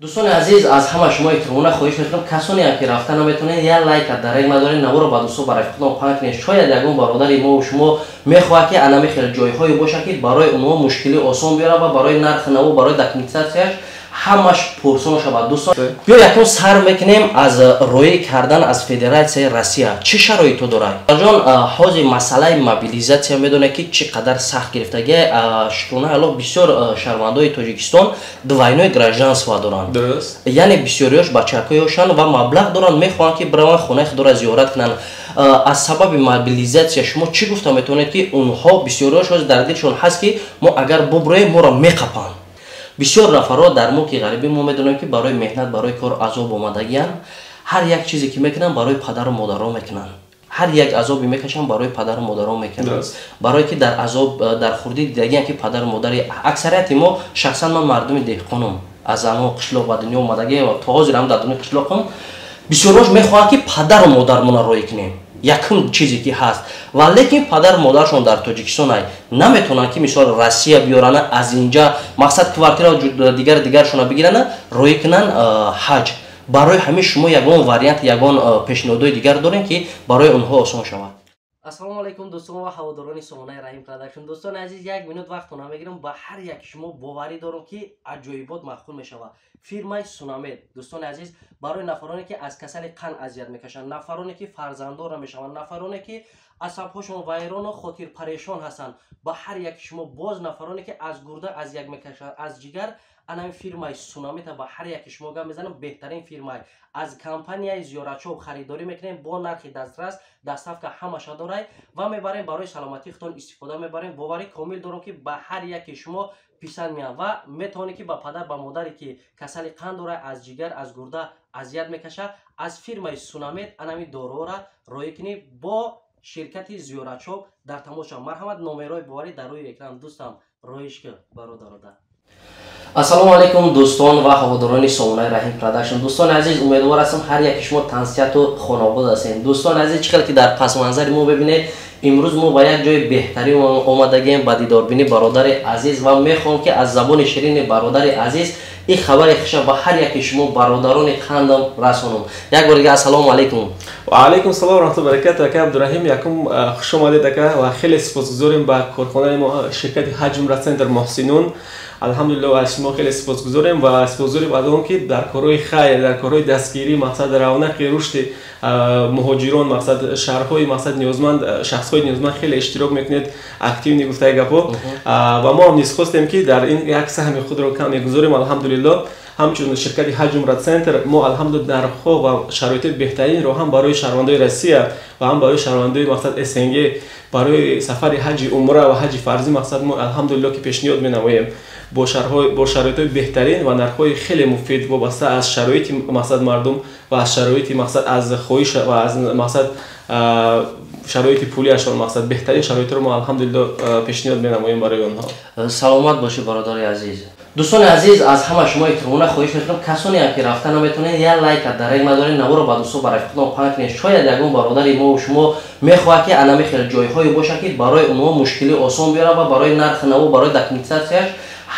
Дӯстони азиз, аз ҳама шумо эҳтиромона хоҳиш мекунам, касоне ҳам ки рафта наметавонед, як лайка дарег надоред, наворо ба дӯсто, ба рафиқотон паҳн кунед. Шояд ягон бародари мо шумо мехоҳад, ки анами хел ҷойҳое бошад, ки барои онҳо мушкилӣ осон биёрад ва барои нархи наво, барои документатсияш ҳамаш пурсон шавад. Дӯстон, биё якум сар мекунем аз роӣ кардан аз Федератсияи Россия. Чӣ шароито дорад, ҷон? Ҳозир масъалаи мобилизатсия медонед, ки чӣ қадар сахт гирифтагӣ. Шукрона Аллоҳ, бисёр шаҳрвандои Тоҷикистон двойное гражданство доранд, яъне бисёриёш бачакҳоёшанд ва маблағ доранд, мехоҳанд, ки бираванд, хонаи худро зиёрат кунанд. Аз сабаби мобилизатсия шумо чӣ гуфта метавонед, ки онҳо бисёриёш ҳозир дар дилшон ҳаст, ки мо агар буброем, моро меқапанд? Бисёр нафарҳо дар мулки ғарибӣ, мо медонем, ки барои меҳнат, барои кор азоб омадагиянд. Ҳар як чизе ки мекунанд, барои падару модаро мекунанд. Ҳар як азобе мекашанд, барои падару модаро мекунанд, барое ки дар азоб, дар хурдӣ дидагиянд, ки падару модари аксарияти мо, шахсан ман мардуми деҳқонум, аз анҳо қишлоқ ба дунё омадагиам ва то ҳозир ҳам дар дуни қишлоқам. Бисёрош мехоҳанд, ки падару модармона роӣ кунем, якум чизе ки ҳаст. Ва лекин падару модаршон дар Тоҷикистон ай, наметавонанд, ки мисол Россия биёрана, аз инҷа мақсад квартира дигар дигаршона бигирана, роӣ кунанд ҳаҷ. Барои ҳамин шумо ягон вариант, ягон пешниҳодҳои дигар дорем, ки барои онҳо осон шавад? Ассалому алайкум, дӯстон ва ҳаводорони сомонаи Раҳим Продакшн. Дӯстони азиз, як минут вақтона мегирам. Ба ҳар як шумо боварӣ дорам, ки аҷоибот маъқул мешавад. Фирмаи Сунамед, дӯстони азиз, барои нафароне ки аз касали қанд азият мекашанд, нафароне ки фарзанддор намешаванд, нафароне ки асабҳошон вайрону хотирпарешон ҳастанд, ба ҳар яки шумо, боз нафароне ки аз гурда азият мекашанд, аз ҷигар, анами фирмаи Сунамета ба ҳар яки шумо гап мезанам. Беҳтарин фирмай. Аз компанияи Зиёратшоп харидорӣ мекунем бо нархи дастрас, доставка ҳамаша дорай ва мебарем, барои саломатии худтон истифода мебарем. Боварӣ комил дорам, ки ба ҳар яки шумо писанд меяд ва метавонед, ки ба падар, ба модаре ки касали қанд дорад, аз ҷигар, аз гурда азият мекашад, аз фирмаи Сунамед анами доруҳоро роӣ кунӣ. Бо ширкати Зиёратшоп дар тамос шавад. Марҳамат, номерҳои боварӣ дар рӯи экран. Дӯстам, роиш ки бародарода. Ассалому алайкум, дӯстон ва ҳаводорони сомонаи Раҳим Продакшн. Дӯстони азиз, умедвор ҳастам, ҳар яки шумо тансиҳату хонобод ҳастем. Дӯстони азиз, чӣ хел ки дар пасманзари мо бибинед, имрӯз мо ба як ҷои беҳтарин омадагием, ба дидорбини бародари азиз, ва мехоҳам, ки аз забони ширини бародари азиз ин хабари хуша ба ҳар яки шумо, бародарони қандам, расонам. Як бор дига ассалому алайкум. Ва алайкум салом раҳматуллоҳи баракату, ака Абдураҳим. Якум, хуш омадед, ака, ва хеле сипосгузорем ба корхонаи мо, ширкати Ҳаҷ Умра Центр Муҳсинун. Алҳамдулилло, аз шумо хеле сипосгузорем ва сипосгузорем аз он ки дар корҳои хайр, дар корҳои дастгирӣ, мақсад равнақи рушди муҳоҷирон, мақсад шаҳрҳои мақсад ниёзманд, шахсҳои ниёзманд хеле иштирок мекунед, активный гуфтаи гапҳо. Ва мо ҳам низ хостем, ки дар ин як саҳми худро кам мегузорем. Алҳамдулилло, ҳамчун ширкати Ҳаҷ Умра Центр мо, алҳамдулилла, нархҳо ва шароити беҳтаринро ҳам барои шаҳрвандои Россия ва ҳам барои шаҳрвандои мақсад СНГ барои сафари ҳаҷи умра ва ҳаҷи фарзӣ мақсад мо, алҳамдулилло, ки пешниҳод менамоем бо шароитҳои беҳтарин ва нархҳои хеле муфид, вобаста аз шароити мақсад мардум ва аз шароити мақсад, аз хоҳиш ва аз мақсад шароити пулиашон. Мақсад беҳтарин шароитро мо, алҳамдулилло, пешниҳод менамоем барои онҳо. Саломат бошед, бародари азиз. Дӯстони азиз, аз ҳама шумо эҳтиромона хоҳиш мекунам, касоне ҳам ки рафта наметавонед, як лайка дарег надоред, наворо ба дӯсто, ба рафиқотон паҳн кунед. Шояд ягон бародари мо шумо мехоҳад, ки анами хел ҷойҳое бошад, ки барои онҳо мушкилӣ осон биёрад ва барои нархи наво, барои документатсияш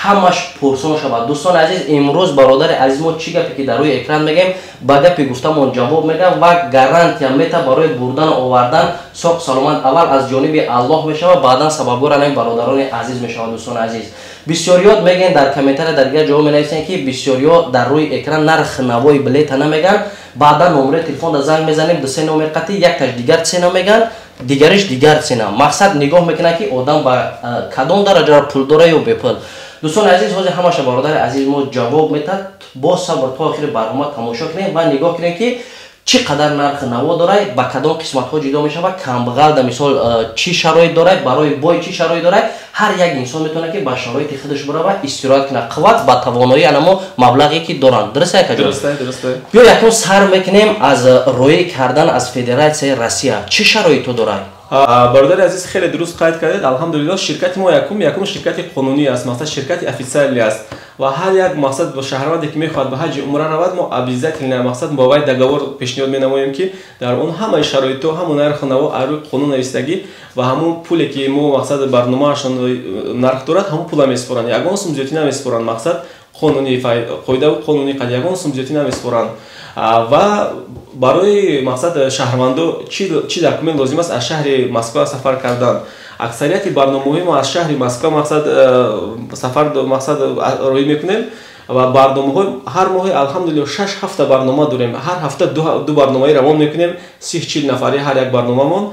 ҳамаш пурсон шавад. Дӯстони азиз, имрӯз бародари азиз мо чӣ гапе ки дар рӯи экран мегӯем, ба гапи гуфтамон ҷавоб мегӯям ва гарантия мета барои бурдану овардан соқ саломат. Аввал аз ҷониби Аллоҳ мешавад, баъдан сабабгор анаи бародарони азиз мешавад. Дӯстони азиз, бисёриёт мегӯянд дар комментария, дар дигар ҷоҳо менависанд, ки бисёриё дар рӯи экран нархи навои билета намегӯянд. Баъдан номери телефонда занг мезанем, дусе номер қатӣ, якташ дигар цена мегӯянд, дигариш дигар цена. Мақсад нигоҳ мекунад, ки одам ба кадом дараҷа пул дора ё бепул. Дӯстони азиз, ҳозир ҳамаша бародари азиз мо ҷавоб метад. Бо сабр то охири барнома тамошо кунем ва нигоҳ кунем, ки чӣ қадар нархи наво дорад, ба кадом қисматҳо ҷудо мешавад, камбағалда мисол чӣ шароит дорад, барои бой чӣ шароит дорад. Ҳар як инсон метавонад, ки ба шароити худаш бирава, истироҳат кунад, қувват ба тавоноии анамо маблағе ки доранд. Дуруст, акаҷон? Биё якум сар мекунем аз роӣ кардан аз Федератсияи Россия. Чӣ шароито дорад? Бародари азиз, хеле дуруст қайд кардед. Алҳамдулилло, ширкати мо якум ширкати қонунӣ аст, мақсад ширкати официалӣ аст ва ҳар як мақсад шаҳрванде ки мехоҳад ба ҳаҷи умра равад, мо обязательно мақсад бо вай договор пешниҳод менамоем, ки дар он ҳамаи шароитҳо, ҳамон нарху наво аз рӯи қонун навистагӣ ва ҳамон пуле ки мо мақсад барномаашон нарх дорад, ҳамон пула месупоранд, ягон сум зиёдтӣ намесупоранд. Мақсад Қонунӣ, қоидаву қонунӣ қад ягон сум зиёдтӣ намесупоранд. Ва барои мақсад шаҳрвандо чӣ документ лозим аст аз шаҳри Москва сафар кардан? Аксарияти барномаҳои мо аз шаҳри Москва мақсад сафар мақсад роҳӣ мекунем ва барномаҳои ҳар моҳи, алҳамдулилло, 6 ҳафта барнома дорем. Ҳар ҳафта ду барномаи равон мекунем, 30-40 нафари ҳар як барномамон.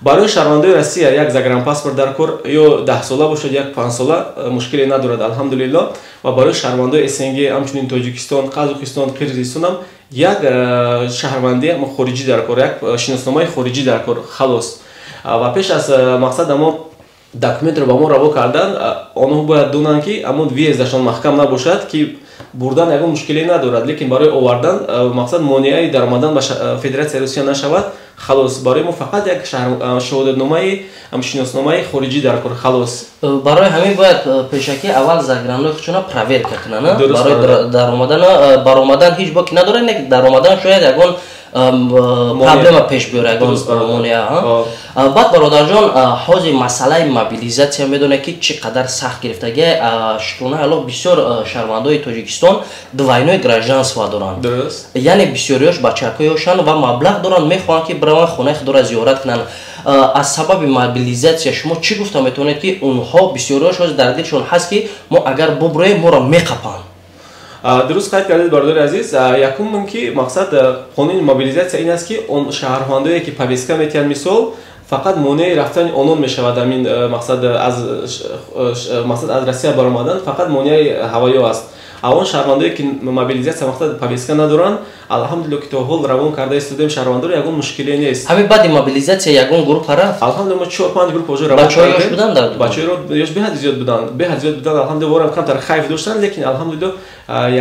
Барои шаҳрвандои Россия як загранпаспорт дар кор, ё 10сола бошад, як 5сола, мушкиле надорад, алҳамдулилло. Ва барои шаҳрвандои СНГ, ҳамчунин Тоҷикистон, Қазоқистон, Қирғизистонам як шаҳрвандӣ хориҷӣ дар кор, як шиносномаи хориҷӣ дар кор, халос. Ва пеш аз мақсад амо документро ба мо раво кардан, онҳо бояд донанд, ки амон въездашон маҳкам набошад, ки бурдан ягон мушкиле надорад, лекин барои овардан мақсад монеаи даромадан ба Федератсияи Русия нашавад, халос. Барои мо фақат як шаҳодатномаи, шиносномаи хориҷӣ дар кор, халос. Барои ҳамин бояд пешакӣ аввал загранои худшона проверка кунанд. Барои даромадан, баромадан ҳеҷ боки надорад, не, даромадан шояд ягон проблема пеш биёрад, ягон монеа. Баъд, бародарҷон, ҳозир масъалаи мобилизатсия медонед, ки чӣ қадар сахт гирифтагӣ. Шукрона Аллоҳ, бисёр шаҳрвандои Тоҷикистон двойное гражданство доранд, яъне бисёриёш бачакҳоёшанд ва маблағ доранд, мехоҳанд, ки бираванд, хонаи худро зиёрат кунанд. Аз сабаби мобилизатсия шумо чӣ гуфта метавонед, ки онҳо бисёриёш ҳозир дар дилшон ҳаст, ки мо агар буброем, моро меқапанд? Дуруст қайд кардед, бародари азиз. Якум, ки мақсад қонуни мобилизатсия ин аст, ки он шаҳрвандое, ки повестка метиҳанд, мисол, фақат монеаи рафтани онон мешавад. Ҳамин мақсад аз мақсад аз Россия баромадан фақат монеаи ҳавоё аст. А он шаҳрвандое, ки мобилизатсия мақсад повестка надоранд, алҳамдулилло, ки то ҳол равон карда истодем шаҳрвандоро, ягон мушкиле нест. Ҳамин баъди мобилизатсия ягон группа рафт? Алҳамдулилло, мо чор панҷ группа уже равон. Бачаҳои ёш буданд дар? Бачаҳои ёш беҳад зиёд буданд, беҳад зиёд буданд, алҳамдулилло. Ворам камтар хайф доштанд, лекин алҳамдулилло,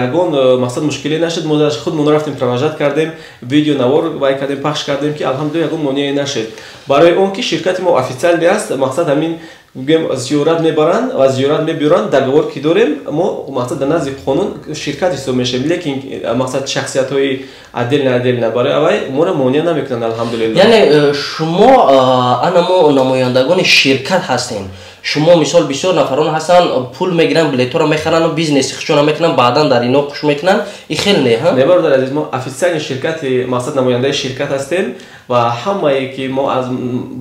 ягон мақсад мушкиле нашуд. Мо худмон рафтем, провожать кардем, видео навор вай кардем, пахш кардем, ки алҳамдулилло, ягон монеае нашуд. Барои он ки ширкати мо официальный аст, мақсад ҳамин гӯем, зиёрат мебаранд ва зиёрат мебиёранд. Договор ки дорем мо, мақсад дар назди қонун ширкат ҳисоб мешавем, лекин мақсад шахсиятҳои отдельно отдельно барои авай моро монеа намекунанд, алҳамдулилло. Яъне шумо анамо намояндагони ширкат ҳастем. Шумо, мисол, бисёр нафарон ҳастанд, пул мегиранд, билетҳоро мехаранд, бизнеси худшона мекунанд, баъдан дар ино хуш мекунанд. И хел не? Не, бародар азиз, мо официальный ширкати, мақсад намояндаи ширкат ҳастем ва ҳамае ки мо аз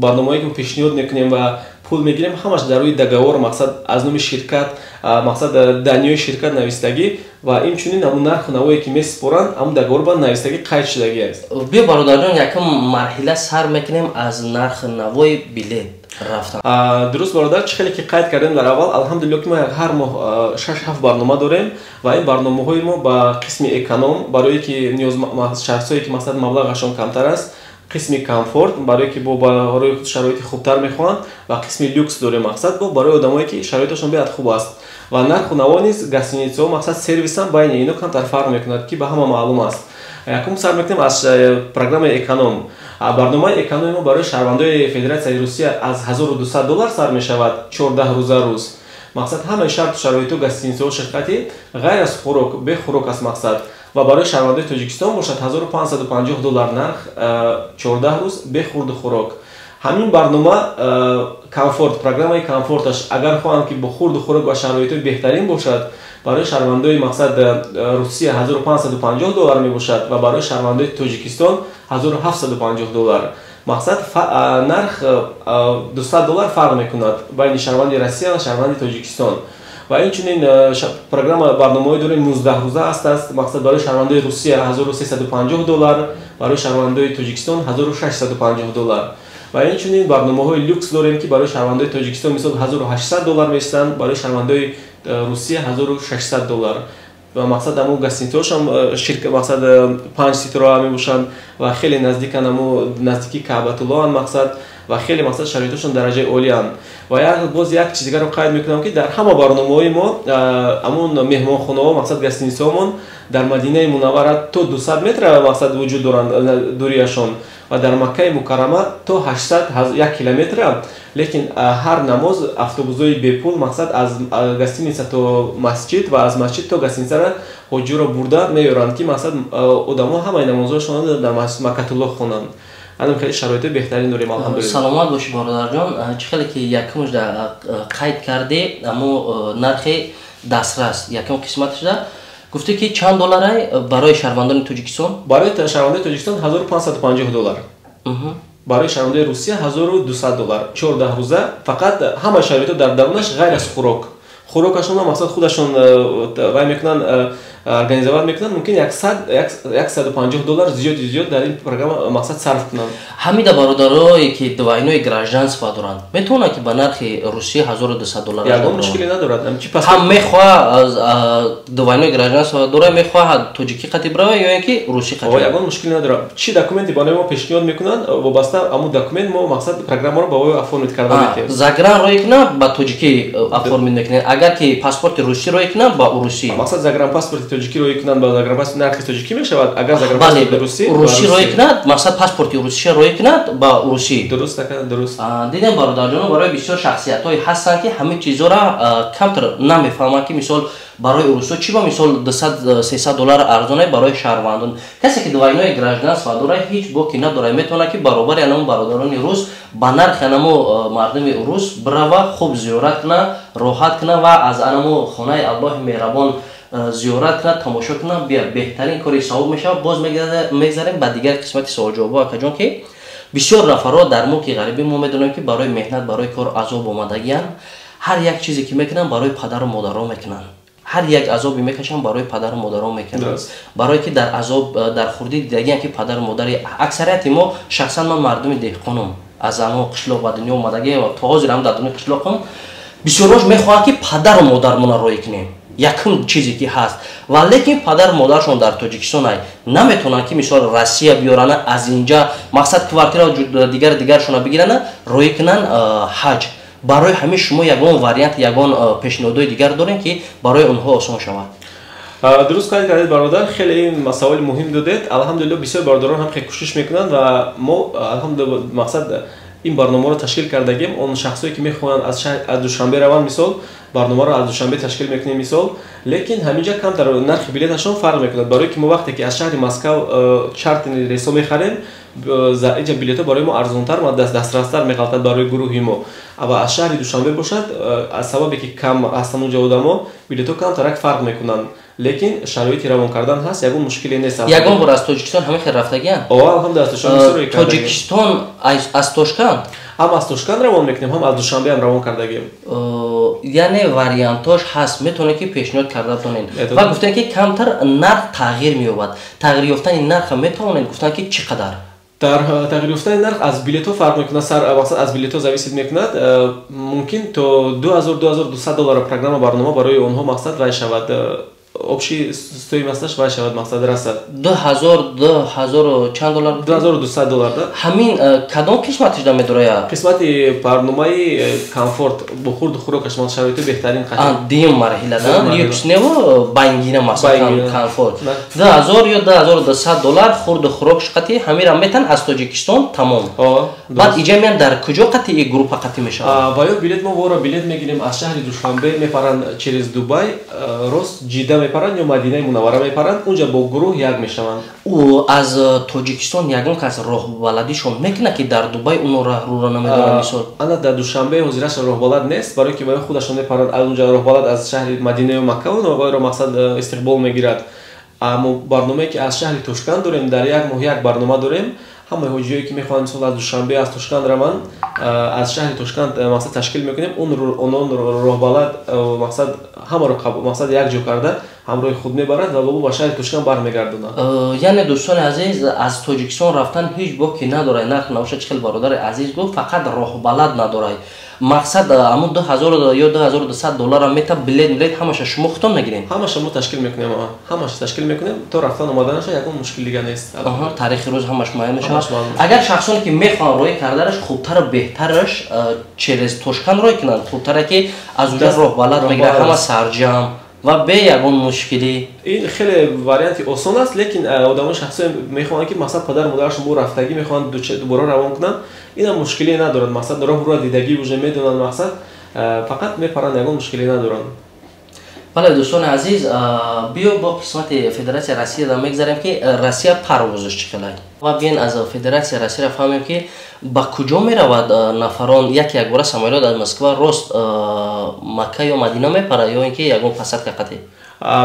барномаое ки пешниҳод мекунем ва пул мегирем, ҳамаш дар рӯи договор, мақсад аз номи ширкат, мақсад данныеи ширкат навистагӣ ва инчунин ҳамун нарху навое, ки месупоранд, ҳамун договор ба навистагӣ, қайд шудагӣ аст. Биё, бародарҷон, якум марҳила сар мекунем аз нархи навои билет рафтан. Дуруст, бародар, чӣ хеле ки қайд кардем дар аввал, алҳамдулилло, ки мо ҳар моҳ шаш ҳафт барнома дорем ва ин барномаҳои мо ба қисми эконом, барое ки ниёз шахсое, ки мақсад маблағашон камтар аст, қисми комфорт, барое ки бо барои худ шароити хубтар мехоҳанд, ва қисми люкс дорем, мақсад бо барои одамое, ки шароиташон беҳад хуб аст. Ва нарху наво низ, гостиницаҳо, мақсад сервисам байни ино камтар фарқ мекунад, ки ба ҳама маълум аст. Якум сар мекунем аз программаи эконом. Барномаи экономи мо барои шаҳрвандои Федератсияи Русия аз 1200 доллар сар мешавад, 14 рӯза рӯз. Мақсад ҳамаи шарту шароиту гостиницаҳо ширкати, ғайр аз хӯрок, бе хӯрок аст мақсад. Ва барои шаҳрвандои Тоҷикистон бошад, 1550 доллар нарх, 14 рӯз, бе хурду хӯрок. Ҳамин барнома комфорт, программаи комфорташ, агар хоҳанд, ки бо хурду хӯрок ва шароитҳои беҳтарин бошад, барои шаҳрвандои мақсад Русия 1550 доллар мебошад ва барои шаҳрвандои Тоҷикистон 1750 доллар. Мақсад нарх 200 доллар фарқ мекунад байни шаҳрванди Россия ва шаҳрванди Тоҷикистон. Ва инчунин программа барномаҳое дорем, 19 рӯза аст, мақсад барои шаҳрвандои Русия 1350 доллар, барои шаҳрвандои Тоҷикистон 1650 доллар. Ва инчунин барномаҳои люкс дорем, ки барои шаҳрвандои Тоҷикистон, мисол, 1800 доллар мешаванд, барои шаҳрвандои Русия 1600 доллар. Ва мақсад ҳамун гостиницаҳошам мақсад панҷ ситора мебошанд ва хеле наздикан, ҳаму наздики Каъбатуллоанд, мақсад ва хеле мақсад шароитошон дараҷаи олианд. Ва як боз як чиз дигарро қайд мекунам, ки дар ҳама барномаҳои мо ҳамун меҳмонхонаҳо, мақсад гостиницаҳомон дар Мадинаи Мунаввара то 200 метр мақсад вуҷуд доранд дуриашон ва дар Маккаи Мукаррама то 800, 1 километра. Лекин ҳар намоз автобусҳои бепул, мақсад аз гостиница то масҷид ва аз масҷид то гостиницара ҳоҷиро бурда меёранд, ки мақсад одамо ҳамаи намозҳояшонро дар Маккатулло хонанд. Анам хеле шароити беҳтарин дорем, алҳамдулилла. Саломат бошӣ, бародарҷон. Чӣ хеле ки якумш қайд кардӣ, амо нархи Дастрас якум қисматашда гуфте, ки чанд долларай барои шаҳрвандони Тоҷикистон? Барои шаҳрвандони Тоҷикистон 1550 доллар, барои шаҳрвандони Русия 1200 доллар. 14 рӯза, фақат ҳама шароитҳо дар дарунаш, ғайр аз хӯрок. Хӯрокашонро, мақсад, худашон вай мекунанд, организовать мекунанд. Мумкин 150 доллар зиёди зиёд дар ин программа, мақсад, сарф кунанд. Ҳамида бародарое, ки двойное гражданство доранд, метавонанд, ки ба нархи Русия 1200 доллар? Ягон мушкиле надорад. Ҳам мехоҳа двойное гражданство дора, мехоҳад тоҷикӣ қати бирава ё ин ки русӣ қати? Ягон мушкиле надорад. Чӣ документе барои мо пешниҳод мекунанд, вобаста ҳамун документ мо, мақсад, программаро ба ӯ оформить карда метиҳем. Загран роӣ кунад, ба тоҷикӣ оформить мекунед, агар ки паспорти русӣ роӣ кунад, ба урусӣ? Мақсад, загранпаспорти тоҷикӣ роӣ кунанд, ба загранпаспорт нархи тоҷикӣ мешавад, агар загранпаспорти русӣ... Русӣ роӣ кунад, мақсад, паспорти русиша роӣ кунад, ба урусӣ. Дуруст, ака, дуруст. Дидем, бародарҷоно, барои бисёр шахсиятҳое ҳастанд, ки ҳамин чизҳоро камтар намефаҳманд, ки мисол барои урусҳо чӣ ба мисол 200-300 доллар арзонай. Барои шаҳрвандон, касе ки двойное гражданство дорад, ҳеҷ боки надорад, метавонад, ки баробари анамо бародарони рус ба нархи анамо мардуми рус бирава, хуб зиёрат кунад, роҳат кунад ва аз анамо хонаи Аллоҳи меҳрабон зиёрат кунад, тамошо кунад. Бия, беҳтарин кори савоб мешавад. Боз мегзарем ба дигар қисмати суолҷавобҳо, акаҷон, ки бисёр нафарҳо дар мулки ғарибӣ, мо медонем, ки барои меҳнат, барои кор азоб омадагиянд. Ҳар як чизе ки мекунанд, барои падару модаро мекунанд. Ҳар як азобе мекашанд, барои падару модаро мекунанд, барое ки дар азоб, дар хурдӣ дидагиянд, ки падару модари аксарияти мо, шахсан ман мардуми деҳқонум, аз амо қишлоқ ба дунё омадагиам ва то ҳозир ҳам дар дуни қишлоқам, бисёрош мехоҳанд, ки падару модармона роӣ кунем, якум чизе ки ҳаст. Ва лекин падару модаршон дар Тоҷикистон ай, наметавонанд, ки мисол Россия биёрана, аз инҷа, мақсад, квартира дигар дигаршона бигирана, роӣ кунанд ҳаҷ. Барои ҳамин шумо ягон вариант, ягон пешниҳодҳои дигар дорем, ки барои онҳо осон шавад? Дуруст қайд кардед, бародар, хеле ин саволи муҳим додед. Алҳамдулилло, бисёр бародарон ҳам хеле кӯшиш мекунанд ва мо, алҳамдулилло, мақсад, ин барномаро ташкил кардагем. Он шахсое, ки мехоҳанд аз Душанбе раванд, мисол, барномаро аз Душанбе ташкил мекунем, мисол. Лекин ҳаминҷа камтар нархи билеташон фарқ мекунад, барое ки мо вақте ки аз шаҳри Москав чартерный рейсҳо мехарем, инҷа билетҳо барои мо арзонтар ва дастрастар меғалтад барои гурӯҳи мо. Ва аз шаҳри Душанбе бошад, аз сабабе ки кам ҳастанд унҷа одамо, билетҳо камтарак фарқ мекунанд, лекин шароити равон кардан ҳаст, ягон мушкиле нест. Ягон бор аз Тоҷикистон ҳамин хел рафтагиян? О, алҳамдулилла, аз Душанбе. Тоҷикистон, аз Тошканд? Ҳам аз Тошканд равон мекунем, ҳам аз Душанбе ҳам равон кардагем. Яъне вариантош ҳаст, метавонед, ки пешниҳод карда битонед. Ва гуфтем, ки камтар нарх тағйир меёбад. Тағйир ёфтани нарха метавонед гуфтан, ки чӣ қадар? Дар тағйир ёфтани нарх аз билетҳо фарқ мекунад, сар, мақсад, аз билетҳо зависит мекунад. Мумкин то 2000, 2200 доллар программа, барнома барои онҳо, мақсад, вай шавад, общий стоимосташ вай шавад, мақсад, расад. 2000, 2000 чанд доллар? 2200 доллар да. Ҳамин кадом қисматишда медорая? Қисмати барномаи комфорт, бо хурду хӯрокаш, шароити беҳтарин. Дуюм марҳилада, люкс неву бангина, масалан, комфорт 2000 ё 2200 доллар, хурду хӯрокш қати ҳамира метан аз Тоҷикистон, тамом. Баъд иҷа меян, дар куҷо қати группа қати мешавад? Ва ё билет, мо вора билет мегирем, аз шаҳри Душанбе мепаранд, через Дубай рост Ҷида мепаранд ё Мадинаи Мунаввара мепаранд, унҷа бо гурӯҳ як мешаванд. Ӯ аз Тоҷикистон ягон кас роҳбаладишон мекунад, ки дар Дубай уно роҳрӯро намедонанд, мисол? Ана, дар Душанбе ҳозираша роҳбалад нест, барое ки ваё худашон мепаранд. Аз унҷа роҳбалад аз шаҳри Мадина ё Макка вайро, мақсад, истиқбол мегирад. Аммо барномае, ки аз шаҳри Тошканд дорем, дар як моҳ як барнома дорем. Ҳамаи ҳоҷиёе, ки мехоҳанд, мисол, аз Душанбе, аз Тошканд раванд, аз шаҳри Тошканд, мақсад, ташкил мекунем. Онон роҳбалад, мақсад, ҳамаро, мақсад, якҷо карда ҳамроҳи худ мебарад ва ба шаҳри Тошканд бармегардонад. Яъне, дӯстони азиз, аз Тоҷикистон рафтан ҳеҷ боки надорад, нарх набошад, чӣ хел бародари азиз гуфт, фақат роҳбалад надорад. Мақсад, ҳамун 2000 ё 2200 доллара мета, билет милет ҳамаша шумо худтон мегирем? Ҳамаша мо ташкил мекунем, ҳамаша ташкил мекунем, то рафтан омаданаша ягон мушкил дига нест. Таърихи рӯз ҳамаш муайян мешавад. Агар шахсоне, ки мехоҳанд роҳӣ карданаш, хубтару беҳтараш через Тошканд роҳӣ кунанд, хубтаре, ки аз уҷа роҳбалад мегирад, ҳама сарҷам ва бе ягон мушкилӣ. Ин хеле варианти осон аст, лекин одамои, шахсое мехоҳанд, ки, мақсад, падару модарашон бо рафтагӣ мехоҳанд, дубора равон кунанд, инам мушкиле надорад. Мақсад, роҳ рӯа дидагӣ, уже медонанд, мақсад, фақат мепаранд, ягон мушкиле надоранд. Бале, дӯстони азиз, биё бо қисмати Федератсияи Россия мегзарем, ки Россия парвозаш чӣ хелай, ва биен аз Федератсияи Россияро фаҳмем, ки ба куҷо меравад нафарон. Як якбора самолёт аз Москва рост Макка ё Мадина мепарад ё ин ки ягон посадка қатӣ?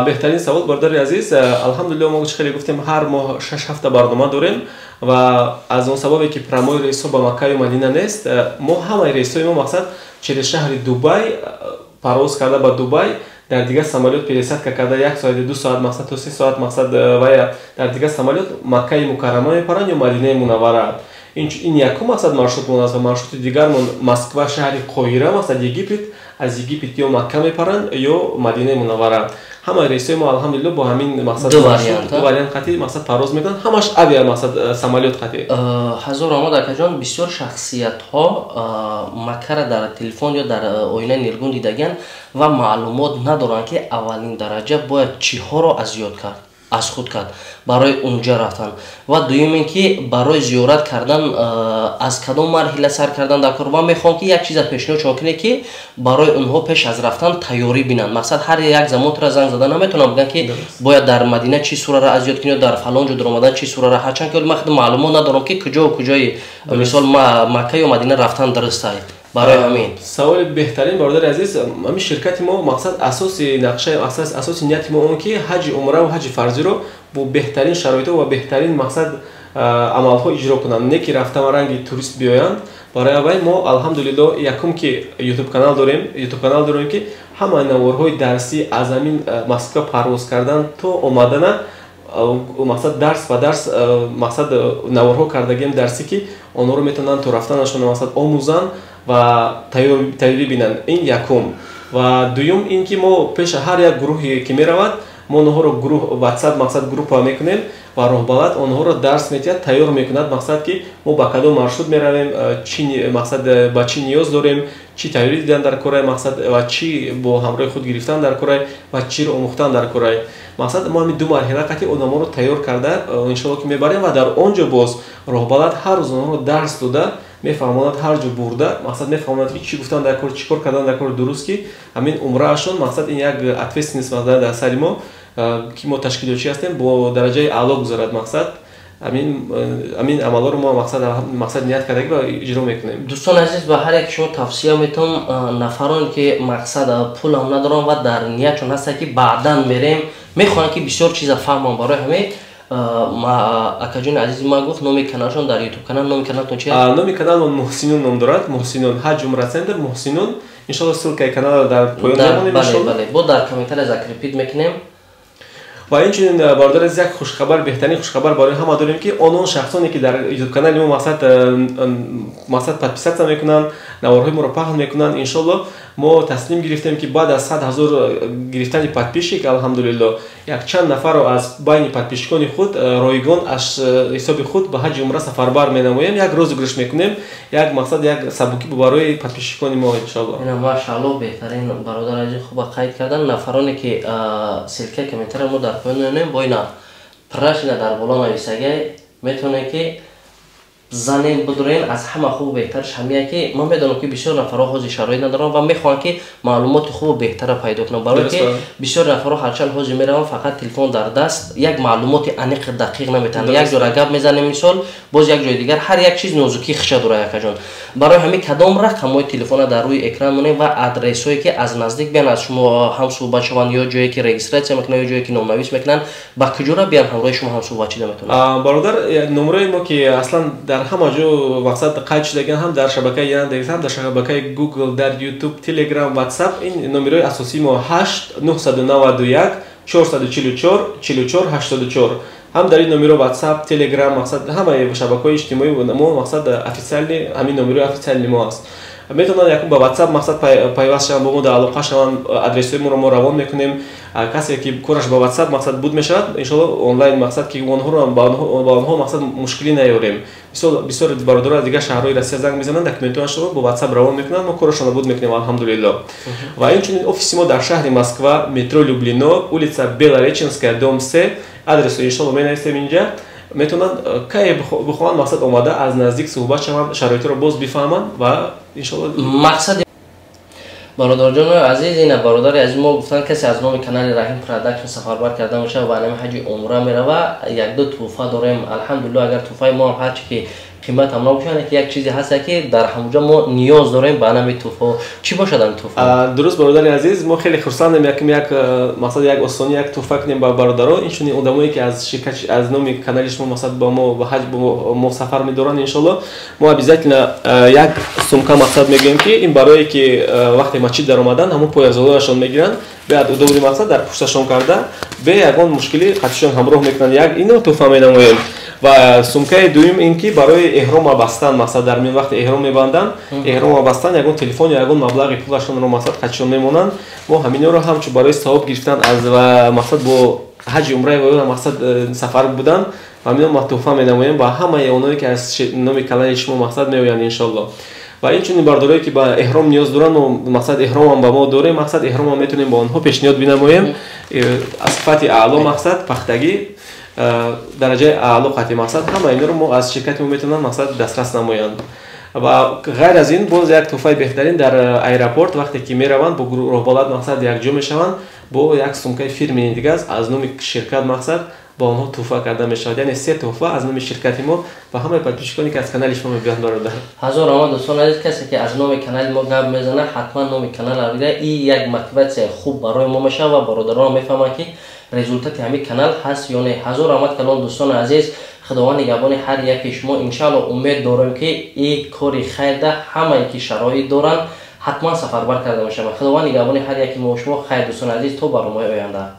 Беҳтарин савол, бародари азиз. Алҳамдулилло, мо хеле гуфтем, ҳар моҳ 6 ҳафта барнома дорем ва аз он сабабе ки прямой рейсҳо ба Маккаю Мадина нест, мо ҳамаи рейсҳои мо мақсад через шаҳри Дубай парвоз карда, ба Дубай дар дигар самолёт пересадка карда, 1 соати, 2 соат мақсад то 3 соат мақсад вая дар дигар самолёт Маккаи Мукаррама мепаранд ё Мадинаи Мунаввара. Ин якум мақсад маршрутмон аст ва маршрути дигармон Москва, шаҳри Қоҳира, мақсад Египет, аз Египет ё Макка мепаранд, ё Мадинаи Мунаввара. Ҳамаи рейсҳои мо, алҳамдулилло, бо ҳамин мақсад, ду вариант қатӣ мақсад парвоз мекунанд, ҳамаш авиа мақсад самолёт қатӣ. Ҳазор омад, акаҷон. Бисёр шахсиятҳо Маккара дар телефон ё дар оинаи нилгун дидагианд ва маълумот надоранд, ки аввалин дараҷа бояд чиҳоро аз ёд кард, аз худ кард барои унҷа рафтан, ва дуюм ин ки барои зиёрат кардан аз кадом марҳила сар кардан дар кор. Ва мехоҳам, ки як чиза пешниҳод шумо кунед, ки барои онҳо пеш аз рафтан тайёрӣ бинанд. Мақсад, ҳар як замон тура занг зада наметавонам бигӯям, ки бояд дар Мадина чӣ сурара аз ёд кунӣ ё дар фалон ҷо даромадан чӣ сурара, ҳарчанд ки ман худ маълумот надорам, ки куҷову куҷои, мисол, Макка ё Мадина рафтан дуруст аст барои ҳамин. Саволи беҳтарин, бародари азиз. Ҳамин ширкати мо мақсад асоси нақшаи асоси нияти мо он ки ҳаҷи умра ва ҳаҷи фарзиро бо беҳтарин шароитҳо ва беҳтарин мақсад амалҳо иҷро кунанд, не ки рафтан ранги турист биёянд. Барои аввал мо, алҳамдулилло, якум ки ютуб канал дорем, ютуб канал дорем, ки ҳамаи наворҳои дарсӣ аз ҳамин Москва парвоз кардан то омадана мақсад дарс ба дарс мақсад наворҳо кардагием дарсӣ, ки онҳоро метавонанд то рафтанашон мақсад омӯзанд ва тайёрӣ бинанд. Ин якум. Ва дуюм ин ки мо пеша ҳар як гурӯҳе ки меравад, мо онҳоро гурӯҳ WhatsApp мақсад группа мекунем ва роҳбалад онҳоро дарс метиҳад, тайёр мекунад, мақсад ки мо ба кадом маршрут меравем, чӣ мақсад ба чӣ ниёз дорем, чӣ тайёрӣ дидан дар корай мақсад ва чӣ бо ҳамроҳи худ гирифтан дар корай ва чиро омӯхтан дар корай. Мақсад, мо ҳамин ду марҳила қатъи одаморо тайёр карда, иншоалло, ки мебарем ва дар он ҷо боз роҳбалад ҳар рӯз онҳоро дарс дода мефаҳмонад, ҳар ҷо бурда мақсад мефаҳмонад, ки чӣ гуфтан дар кор, чӣ кор кардан дар кор дуруст, ки ҳамин умраашон мақсад ин як ответственность дар сари мо, ки мо ташкилотчӣ ҳастем, бо дараҷаи аъло гузарад. Мақсад, ҳамин амалҳоро мо мақсад ният кардагӣ ва иҷро мекунем. Дӯстони азиз, ба ҳар як шумо тавсия метавон, нафароне ки мақсад пулам надоранд ва дар ниятшон ҳаста, ки баъдан мерем, мехоҳанд, ки бисёр чиза фаҳмам. Барои ҳамин акаҷони азизи ман гуфт номи каналшон дар ютуб канал. Номи каналтон чи? Номи каналмон Муҳсинун ном дорад, Муҳсинун ҳаҷ умра центр Муҳсинун. Иншолло, ссылкаи каналро дар поён мемонем. Бале, бо дар комментария закрепить мекунем. Ва инчунин, бародари азиз, як хушхабар, беҳтарин хушхабар барои ҳама дорем, ки онон шахсоне ки дар ютуб канали мо мақсад подписаться мекунанд, наворҳои моро паҳн мекунанд, иншолло, мо таслим гирифтем, ки баъд аз 100 000 гирифтани подписчик, алҳамдулилло, якчанд нафарро аз байни подписчикони худ ройгон аз ҳисоби худ ба ҳаҷи умра сафарбар менамоем. Як розыгрыш мекунем, як мақсад, як сабукӣ барои подписчикони мо, иншолло. Машаалло, беҳтарин, бародар азиз, хуба қайд кардан. Нафароне ки ссылкаи комментария мо дар поён мемонем, бо ина прашина дар боло нависагай, метавонед ки занем бидурен. Аз ҳама хубу беҳтараш ҳамия, ки ман медонам, ки бисёр нафарҳо ҳозир шароит надоранд ва мехоҳанд, ки маълумоти хубу беҳтара пайдо кунанд, барое ки бисёр нафарҳо ҳарчанд ҳозир мераванд, фақат телефон дар даст, як маълумоти аниқ дақиқ наметавонанд. Як ҷора гап мезанем, мисол, боз як ҷои дигар, ҳар як чиз нозукии хиша дора, якаҷон. Барои ҳамин кадом рақамҳои телефона дар рӯи экран монем ва адресҳое, ки аз наздик биян, аз шумо ҳамсӯҳбат шаванд, ё ҷое ки регистрация мекунанд, ё ҷое ки номнавис мекунанд, ба куҷора биян, ҳамроҳи шумо ҳамсӯҳбат шида метавонанд? Бародар, номерои мо ки аслан дар ҳама ҷо мақсад қайд шудаган, ҳам дар шабакаи Яндекс, ҳам дар шабакаи Google, дар YouTube, Telegram, WhatsApp, ин номерои асосии мо 8 991 444 44 84. Ҳам дар ин номеро WhatsApp, Telegram, мақсад ҳамаи шабакаҳои иҷтимоӣ мо мақсад официальный, ҳамин номерои официальный мо аст. Метавонанд якум ба WhatsApp мақсад пайваст шаванд, бо мо дар алоқа шаванд, адресҳои моро мо равон мекунем. Касе ки кораш ба WhatsApp мақсад буд мешавад, иншоалло, онлайн мақсад ки онҳоро ба онҳо мақсад мушкилӣ наёрем. Мисол, бисёр бародаро аз дигар шаҳрҳои Россия занг мезананд, документҳояшро бо WhatsApp равон мекунанд, мо корашонро буд мекунем, алҳамдулилло. Ва инчунин офиси мо дар шаҳри Москва, метро Люблино, улица Белореченская, дом 3, адресро иншоалло менависем инҷа. Метавонанд кае бихоҳанд мақсад омада аз наздик суҳбат шаванд, шароитро боз бифаҳманд ва иншоалло. Мақсади Бародарҷони азиз, ина бародари азиз мо гуфтанд, касе аз номи канали Раҳим Продакшн сафарбар карда мешавад ва анами ҳаҷи умра мерава, якду тӯҳфа дорем. Алҳамдулилло, агар тӯҳфаи мо ҳам ҳарчи ки қимат ҳам набошад, ки як чизе ҳаст, ки дар ҳамуҷа мо ниёз дорем ба анами тӯҳфаҳо. Чӣ бошад ан тӯҳфа? Дуруст, бародари азиз, мо хеле хурсандем, якм як мақсад, як осонӣ, як тӯҳфа кунем ба бародаро. Инчунин одамое ки аз ширкат, аз номи канали шумо, мақсад, ба мо ба ҳаҷ мо сафар медоранд, иншолло мо обязательно як сумка, мақсад, мегӯем, ки ин барое ки вақте масҷид даромадан, ҳамон пойафзолҳояшон мегиранд, беад удобный, мақсад, дар пушташон карда, бе ягон мушкилӣ қатишон ҳамроҳ мекунанд. Як ино тӯҳфа менамоем. Ва сумкаи дуюм ин ки барои эҳрома бастан, мақсад, дар миён вақте эҳром мебанданд, эҳрома бастан, ягон телефон ё ягон маблағи пулашонро, мақсад, қатишон мемонанд. Мо ҳаминро ҳамчун барои савоб гирифтан аз ва, мақсад, бо ҳаҷи умраи ва мақсад сафар будан, ҳамино ма тӯҳфа менамоем ба ҳамаи оное ки аз номи канали шумо, мақсад, меоянд, иншолло. Ва инчунин бардорое ки ба эҳром ниёз доранд, мо, мақсад, эҳромам ба мо дорем, мақсад, эҳромам метавонем ба онҳо пешниҳод бинамоем аз сифати аъло, мақсад, пахтагӣ дараҷаи аъло қатъи, мақсад, ҳама инро мо аз ширкати мо метавонанд, мақсад, дастрас намоянд. Ва ғайр аз ин боз як тӯҳфаи беҳтарин: дар аэропорт вақте ки мераванд, бо роҳбалад, мақсад, якҷо мешаванд, бо як сумкаи фирмени дига аз номи ширкат, мақсад, ба онҳо тӯҳфа карда мешавад. Яъне се тӯҳфа аз номи ширкати мо ба ҳамаи подписчиконе ки аз канали шумо мебиёнд, бародар. Ҳазор омад, дӯстон азиз. Касе ки аз номи канали мо гап мезанад, ҳатман номи каналро бигирад. И як мотиватсияи хуб барои мо мешавад ва бародарон мефаҳманд, ки результати ҳамин канал ҳаст ё не. Ҳазор раҳмат калон, дӯстони азиз. Худованд нигаҳбони ҳар яке шумо. Иншаалло, умед дорем, ки и кори хайрда ҳамае ки шароит доранд, ҳатман сафарбар карда мешаванд. Худованд нигаҳбони ҳар яки мо шумо. Хайр, дӯстони азиз, то барномаи оянда.